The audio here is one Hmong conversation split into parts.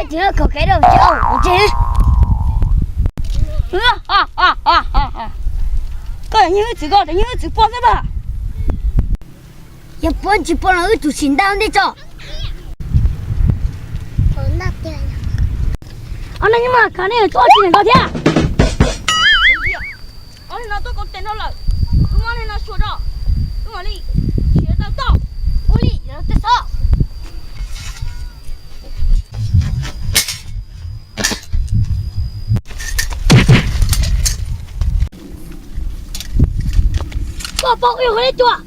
Tsis khaum kev rau tsis au tsis. Koj yog nyiaj wb txwv koj, nyiaj wb txwv poj xwb mas. Yog poj tsis poj los wb tus tsis ntau ntej tso. Ob neeg nyob mas khav nej tuaj tsis nyeem nkauj thiab. Ob neeg no tuaj koom tes no lawm, wb muab ob neeg no xyuas rau, wb mam li tsis tau toj. Ua li, yog tej xov. Koj paub wb yog ua li cas?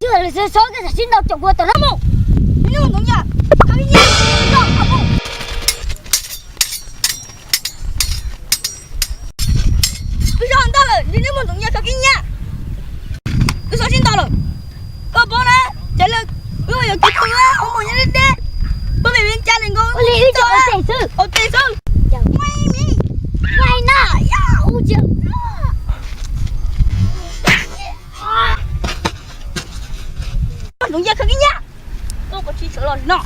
Twb yog lawv xov xov koj xav sib ntaus caum kuv tom no mus. Neb mus ntoo nyiaj, khav ib nyiaj, koj mus. Wb xav ntau lawm, neb mus ntoo nyiaj khav ib nyiaj. Wb xav sib ntaus lawm. Koj paub na, ces lawv wb yuav kis koj ua mus nyob deb deb. Pab pem Viv Cai li nkaus. Ua li wb tsis ua tes xwb. Ua tes xwb. Ua ib mi. Ua ib na, ya, ua cia. Ntoo nyiaj khav ib nyiaj. Koj puas tsis sawv los no?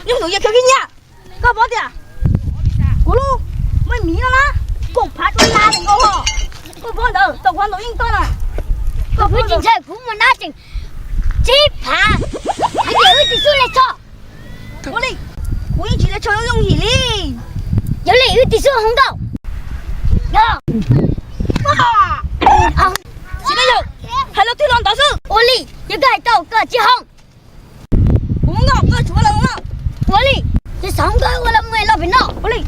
Neb mus ntoo nyiaj khav ib nyiaj. Koj paub tias kuv lub muaj miv no na, koom phav rau na li nkaus ho. Koj paub ntawd, tau kuv ntau yeej toj na. Koj paub tsis ntshai kuv muaj nab tseem tsib phav, vim tias wb tsis xub le tso. Ua li, kuv yeej tsis le tso yooj yim li. Yog li wb tsis xub hoo nkauj. Tsis ne yog, hais lo twg los ntawd xwb. Ua li, yog koj hais tau koj tsis hoo. Kuv nkauj koj tsuav los nkauj. Ua li, yog xav hoo nkauj ua los mus los pem no. Ua li.